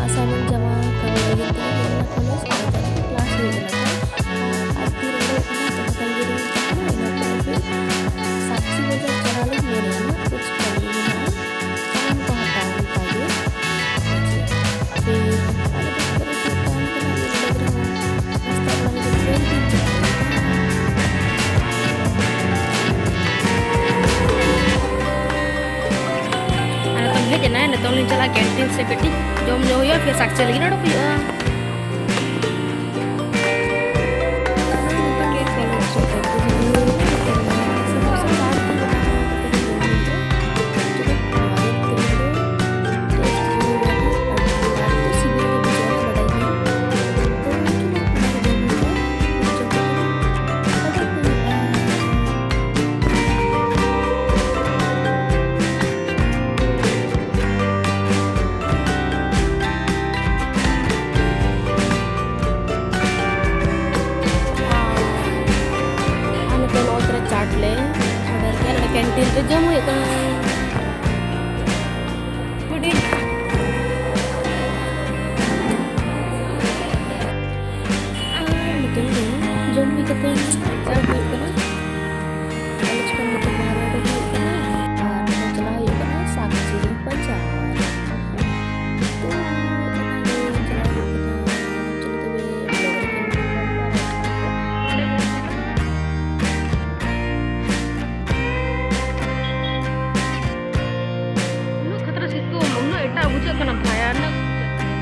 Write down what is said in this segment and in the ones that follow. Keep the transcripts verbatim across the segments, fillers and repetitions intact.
ᱟᱥᱟᱭᱱᱢᱮᱱᱴ ᱡᱚᱢᱟ ᱠᱟᱹᱢᱤ ᱞᱟᱹᱜᱤᱫ ᱛᱮ ᱦᱮᱡ ᱮᱱᱟ ᱠᱚᱞᱮᱡᱽ᱾ ᱟᱨ ᱛᱟᱨᱯᱚᱨᱮ ᱠᱞᱟᱥ ᱦᱩᱭᱩᱜ ᱠᱟᱱᱟ ᱛᱚ᱾ ᱟᱨ ᱛᱤ ᱨᱮ ᱦᱩᱭᱩᱜ ᱠᱟᱱᱟ ᱛᱚ ᱯᱟᱛᱟᱧᱡᱚᱞᱤ ᱦᱩᱭᱩᱜ ᱠᱟᱱᱟ, ᱤᱱᱟᱹ ᱯᱚᱨᱮ ᱜᱮ ᱥᱟᱠᱪᱤ ᱵᱟᱡᱟᱨ ᱪᱟᱞᱟᱣ ᱞᱟᱹᱜᱤᱫ ᱢᱮᱱ ᱜᱟᱱᱚᱜᱼᱟ, ᱠᱩᱪ ᱠᱟᱹᱢᱤ ᱢᱮᱱᱟᱜᱼᱟ, ᱥᱟᱱᱟᱢ ᱠᱚ ᱦᱟᱛᱟᱣ ᱚᱱᱠᱟ ᱜᱮ᱾ ᱯᱷᱤᱨ ᱟᱞᱮ ᱫᱚ ᱯᱚᱨᱮ ᱠᱚ ᱛᱟᱦᱮᱱ ᱠᱟᱱᱟ, ᱱᱤᱭᱟᱹ ᱱᱚᱰᱮ ᱨᱮᱦᱚᱸ ᱱᱟᱥᱛᱟ ᱮᱢᱟᱱ ᱞᱟᱹᱜᱤᱫ ᱛᱮ ᱟᱨ ᱱᱤᱛᱚᱝ ᱦᱮᱡ ᱮᱱᱟ, ᱱᱤᱛᱚᱝ ᱞᱤᱧ ᱪᱟᱞᱟᱜᱼᱟ ᱠᱮᱱᱴᱤᱱ ᱥᱮ ᱠᱟᱹᱴᱤᱡ ᱡᱚᱢ ᱧᱚᱜ ᱦᱩᱭᱩᱜᱼᱟ, ᱯᱷᱤᱨ ᱥᱟᱠᱪᱟ ᱞᱟᱹᱜᱤᱫ ᱚᱰᱚᱠ ᱦᱩᱭᱩᱜᱼᱟ᱾ ᱟᱨ ᱱᱤᱛᱚᱜ ᱱᱚᱜᱼᱚᱭ ᱛᱚᱨᱟ ᱪᱟᱴ ᱞᱮ ᱚᱰᱟᱨ ᱠᱮᱫᱟ, ᱱᱚᱰᱮ ᱠᱮᱱᱴᱤᱱ ᱨᱮ ᱡᱚᱢ ᱦᱩᱭᱩᱜ ᱠᱟᱱᱟ᱾ ᱦᱩᱰᱤᱧ᱾ ᱟᱨ ᱱᱤᱛᱚᱝ ᱫᱚ ᱡᱚᱢ ᱦᱩᱭ ᱠᱟᱛᱮ ᱪᱟᱞᱟᱜ ᱦᱩᱭᱩᱜ ᱠᱟᱱᱟ᱾ ᱠᱚᱞᱮᱡᱽ ᱠᱷᱚᱱ ᱱᱤᱛᱚᱜ ᱵᱟᱦᱨᱮ ᱩᱰᱩᱠ ᱦᱩᱭᱩᱜ ᱠᱟᱱᱟ᱾ ᱟᱨ ᱱᱤᱛᱚᱜ ᱪᱟᱞᱟᱜ ᱦᱩᱭᱩᱜ ᱠᱟᱱᱟ ᱥᱟᱠᱪᱤ ᱵᱟᱡᱟᱨ᱾ ᱛᱚ, ᱚᱱᱟᱜᱮ ᱪᱟᱞᱟᱜ ᱦᱩᱭᱩᱜ ᱠᱟᱱᱟ᱾ ᱪᱚᱞᱚ ᱛᱚᱵᱮ, vlog ᱨᱮ ᱠᱚᱱᱴᱤᱱᱤᱭᱩ ᱵᱚᱱ ᱠᱚᱨᱟᱣᱟ᱾ ᱩᱱᱟᱹᱜ ᱠᱷᱟᱛᱨᱟ ᱥᱤᱛᱩᱝ, ᱩᱱᱟᱹᱜ ᱮᱴᱟᱜ ᱵᱩᱡᱷᱟᱹᱜ ᱠᱟᱱᱟ, ᱵᱷᱟᱭᱟᱱᱚᱠ ᱵᱩᱡᱷᱟᱹᱜ ᱠᱟᱱᱟ᱾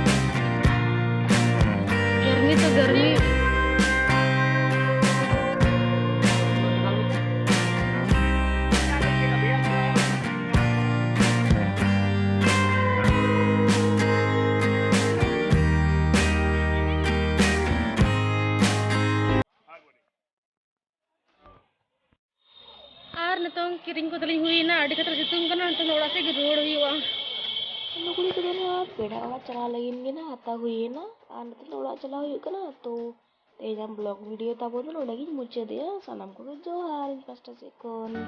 ᱜᱟᱨᱢᱤ ᱛᱚ ᱜᱟᱨᱢᱤ᱾ ᱟᱨ ᱱᱤᱛᱚᱝ ᱠᱤᱨᱤᱧ ᱠᱚᱫᱚ ᱞᱤᱧ ᱦᱩᱭᱱᱟ, ᱟᱹᱰᱤ ᱠᱟᱛᱮ ᱥᱤᱛᱩᱝ ᱠᱟᱱᱟ, ᱱᱤᱛᱚᱝ ᱫᱚ ᱚᱲᱟᱜ ᱥᱮᱫ ᱜᱮ ᱨᱩᱣᱟᱹᱲ ᱦᱩᱭᱩᱜᱼᱟ᱾ ᱞᱩᱜᱽᱲᱤ ᱠᱚᱫᱚ ᱱᱚᱣᱟ ᱯᱮᱲᱟ ᱚᱲᱟᱜ ᱪᱟᱞᱟᱣ ᱞᱟᱹᱜᱤᱫ ᱜᱮ ᱱᱟᱜ ᱦᱟᱛᱟᱣ ᱦᱩᱭᱮᱱᱟ, ᱟᱨ ᱱᱤᱛᱚᱝ ᱫᱚ ᱚᱲᱟᱜ ᱪᱟᱞᱟᱣ ᱦᱩᱭᱩᱜ ᱠᱟᱱᱟ᱾ ᱛᱚ ᱛᱮᱦᱮᱧᱟᱜ vlog video ᱛᱟᱵᱚᱱ ᱫᱚ ᱱᱚᱰᱮ ᱜᱤᱧ ᱢᱩᱪᱟᱹᱫᱮᱜᱼᱟ᱾ ᱥᱟᱱᱟᱢ ᱠᱚᱜᱮ ᱡᱚᱦᱟᱨ ᱤᱧ ᱯᱟᱥᱴᱟ ᱥᱮᱫ ᱠᱷᱚᱱ᱾